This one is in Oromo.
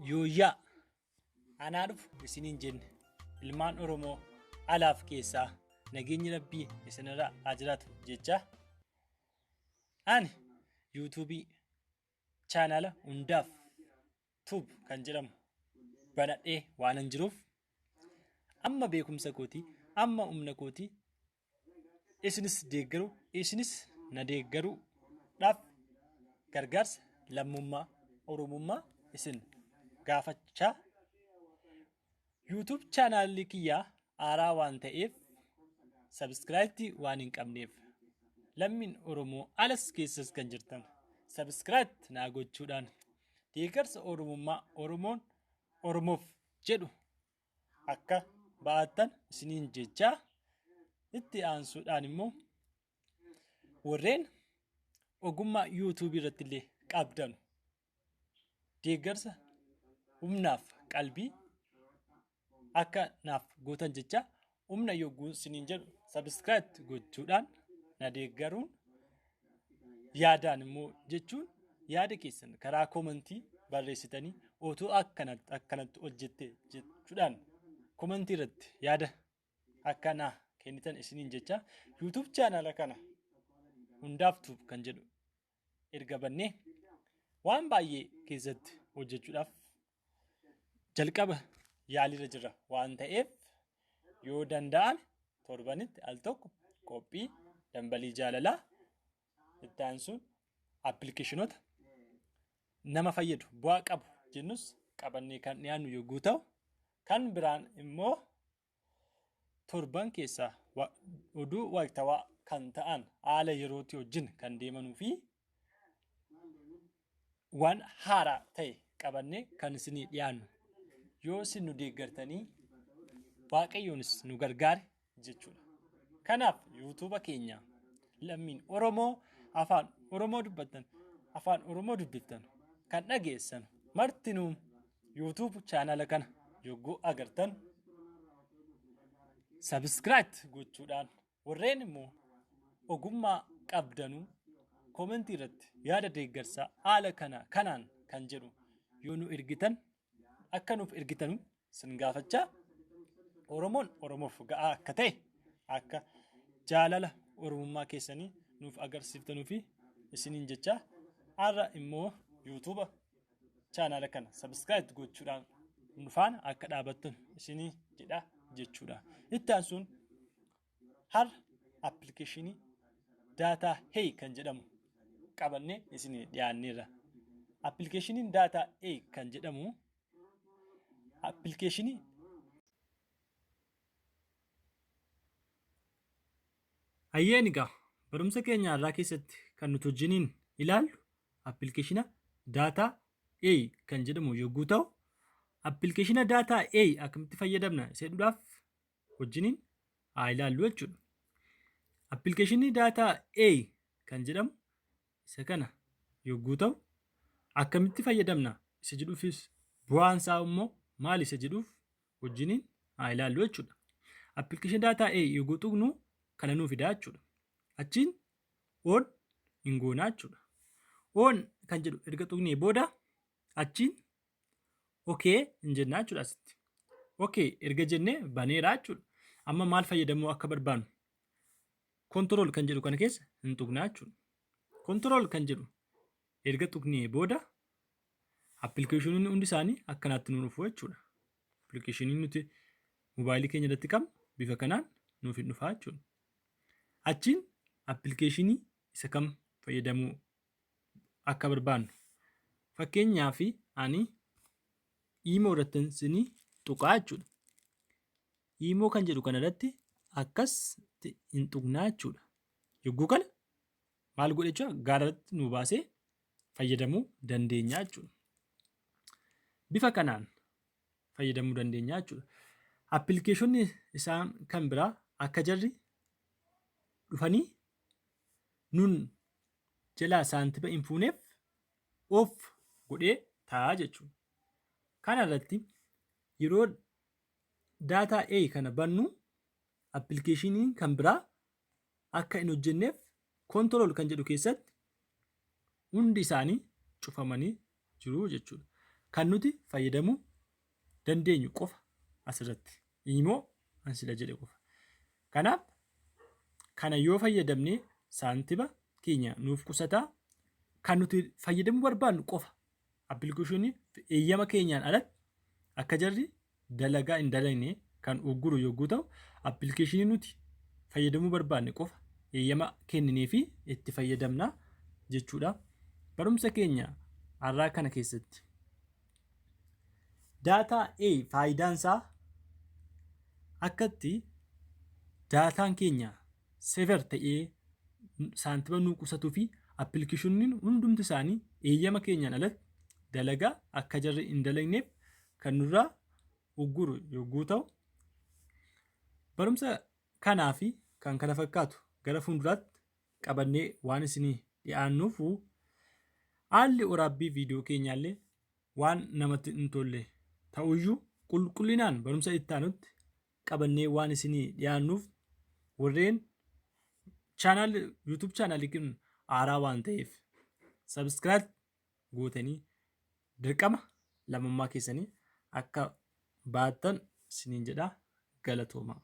Yooyyaa anaa dhufu isiniin jenne ilmaan Oromoo alaaf keessaa nageenyi Rabbii isinirra haa jiraatu jecha ani yuutuubii chaanaala hundaaf tube kan jedhamu banadhee waanan jiruuf amma beekumsa kootii amma humna kootii isinis deeggaruu isinis na deeggaruu dhaaf gargaarsa lammummaa Oromummaa isin gaafachaa YouTube chaanaalli kiyyaa haaraa waan ta'eef sabiskiraayibtii waan hin qabneef lammiin Oromoo alas keessas kan jirtan sabiskiraayib naa gochuudhaan deeggarsa Oromummaa Oromoon Oromoof jedhu akka ba'attan isiniin jechaa itti aansuudhaan immoo warreen ogummaa yuutuubii irratti illee qabdanu deeggarsa humnaaf qalbii akka naaf gootan jecha humna yogguu isiniin jedhu sabiskiraayib gochuudhaan na deeggaruun yaadaan immoo jechuun yaada keessan karaa komantii barreessitanii otoo akkanatti akkanatti hojjette jechuudhaan komantii irratti yaada akka naa kennitan isiniin jecha YouTube chaanala kana hundaaf tuub kan jedhu erga bannee waan baay'ee keessatti hojjechuudhaaf jalqaba yaaliirra jirra waan ta'eef yoo danda'ame torbanitti al tokko qophii dambalii jaalalaa itti aansuun appilikeeshinoota nama fayyadu bu'aa qabu jennus qabannee kan dhiyaannu yogguu ta'u kan biraan immoo torban keessaa oduu waqtawaa kan ta'an haala yerootii wajjin kan deemanuu fi waan haaraa ta'e qabannee kan isinii dhiyaannu yoo isin nu deeggartanii waaqayyoonis nu gargaare jechuudha. Kanaaf yuutuuba keenya lammiin Oromoo afaan Oromoo dubbattan afaan Oromoo dubbiftan kan dhageessan martinuu YouTube chaanala kana yogguu agartan subscribe gochuudhaan warreen immoo ogummaa qabdanuu komentii irratti yaada deeggarsaa haala kana kanaan kan jedhu yoo nu ergitan akka nuuf ergitanu sin gaafachaa Oromoon Oromoof ga'aa akka ta'e akka jaalala Oromummaa keessanii nuuf agarsiiftanuu fi isiniin jechaa har'a immoo yuutuuba chaanaala kana subscribe gochuudhaan nu faana akka dhaabattan isinii jedha jechuudha. Itti aansuun har'a appilikeeshinii daataa hey kan jedhamu qabannee isinii dhiyaanneerra. Appilikeeshiniin daataa hey kan jedhamu appilikeeshinii Hayyeen egaa barumsa keenya har'aa keessatti kan nuti wajjiniin ilaallu appilikeeshina daataa A kan jedhamu yogguu ta'u, appilikeeshina daataa A akkamitti fayyadamna isa jedhuudhaaf wajjiniin haa ilaallu jechuudha. Appilikeeshinii daataa A kan jedhamu isa kana yogguu ta'u, akkamitti fayyadamna isa jedhuufis bu'aan isaa immoo maali isa jedhuuf wajjiniin haa ilaallu jechuudha. Appilikeeshinii daataa A yogguu tuqnu kana nuu fidaa jechuudha. Achiin on hin goonaa jechuudha. On kan jedhu erga tuqnee booda achiin okay hin jennaa jechuudha asitti. Okay erga jennee baneeraa jechuudha. Amma maal fayyadamuu akka barbaannu control kan jedhu kana keessa hin tuqnaa jechuudha. Control kan jedhu erga tuqnee booda appilikeeshinoonni hundi isaanii akkanaatti nu dhufu jechuudha. Appilikeeshiniin nuti mobaayilii keenya irratti qabnu bifa kanaan nuuf hin dhufaa jechuudha. Achiin appilikeeshinii isa kam fayyadamuu akka barbaannu fakkeenyaaf ani iimoo irratti isinii tuqaa jechuudha. Iimoo kan jedhu kana irratti akkas hin tuqnaa jechuudha. Yogguu kana maal godhe jechuudha gaaratti nu baasee fayyadamuu dandeenya jechuudha. Bifa kanaan fayyadamuu dandeenya jechuudha. Appilikeeshonni isaan kan biraa akka jarri dhufanii nun jalaa saantima hin fuuneef off godhee taa'a jechuudha. Kana irratti yeroo daataa A kana bannu appilikeeshiniin kan biraa akka hin hojjenneef control kan jedhu keessatti hundi isaanii cufamanii jiru jechuudha. Kan nuti fayyadamuu dandeenyu qofa asirratti. Iimoo an sila jedhe qofa. Kanaaf kana yoo fayyadamne saantima keenya nuuf qusataa kan nuti fayyadamuu barbaannu qofa appilikeeshinii eeyyama keenyaan alatti akka jarri dalagaa hin dalagne kan ugguru yogguu ta'u appilikeeshinii nuti fayyadamuu barbaanne qofa eeyyama kenninee fi itti fayyadamna jechuudha. Barumsa keenya har'aa kana keessatti daataa A faayidaan isaa akkatti daataan keenya sever ta'ee saantima nuu qusatuu fi appilikeeshiniin hundumti isaanii eeyyama keenyaan alatti dalagaa akka jarri hin dalagneef kan nurraa ugguru yogguu ta'u barumsa kanaa fi kan kana fakkaatu gara fuulduraatti qabannee waan isinii dhiyaannuuf haalli waraabbii viidiyoo keenyaallee waan namatti hin tolle ta'uyyuu qulqullinaan barumsa itti aanutti qabannee waan isinii dhiyaannuuf warreen chaanaal YouTube chaanaalii kun haaraa waan ta'eef subscribe gootanii dirqama lammummaa keessanii akka baattan isiniin jedha galatoomaa.